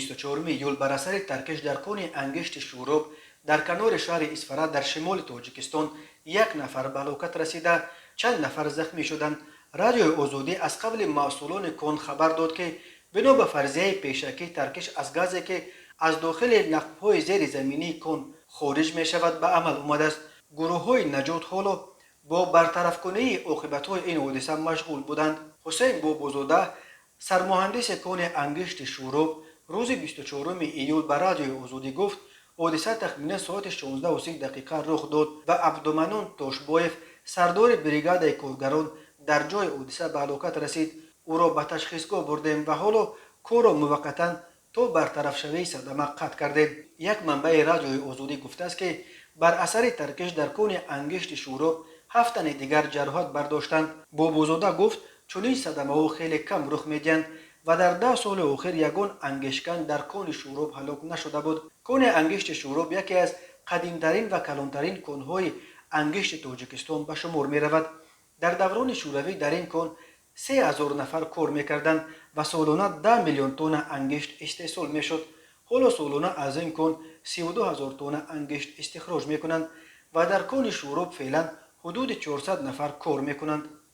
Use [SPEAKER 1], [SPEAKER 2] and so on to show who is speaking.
[SPEAKER 1] 24 июл бар асари таркиш дар кони ангишти Шӯроб дар канори шаҳри Исфара дар шимоли Тоҷикистон як нафар ба ҳалокат расида, чанд нафар захмӣ шуданд. Радиои Озодӣ аз қавли масъулони кон хабар дод, ки бино ба фарзияи пешакӣ таркиш аз газе, ки аз дохили нақбҳои зери заминии кон хориҷ мешавад, ба амал омадааст. Гурӯҳҳои наҷот ҳоло бо бартарафкунии оқибатҳои ин ҳодиса машғул буданд. Ҳусейн Бобозода, сармуҳандиси кони ангишти Шӯроб, рӯзи 24 июл ба Радиои Озодӣ гуфт, ҳодиса тахминан соати 16:30 рух дод ва Абдуманнон Тошбоев, сардори бригадаи коргарон, дар ҷои ҳодиса ба ҳалокат расид. Ӯро ба ташхисгоҳ бурдем ва ҳоло корро муваққатан то бартарафшавии садама қатъ кардем. Як манбаи Радиои Озодӣ гуфтааст, ки бар асари таркиш дар кони ангишти Шӯроб ҳафт тани дигар ҷароҳат бардоштанд. Бобозода гуфт, чунин садамаҳо хеле кам рух медиҳанд ва дар 10 соли охир ягон ангишткан дар кони Шӯроб ҳалок нашуда буд. Кони ангишти Шӯроб яке аз қадимтарин ва калонтарин конҳои ангишти Тоҷикистон ба шумор меравад. Дар даврони шӯравӣ дар ин кон 3000 нафар кор мекарданд ва солона 10 миллион тонна ангишт истеҳсол мешуд. Ҳоло солона аз ин кон 32 000 тонна ангишт истихроҷ мекунанд ва дар кони Шӯроб феълан ҳудуди 400 нафар кор мекунанд.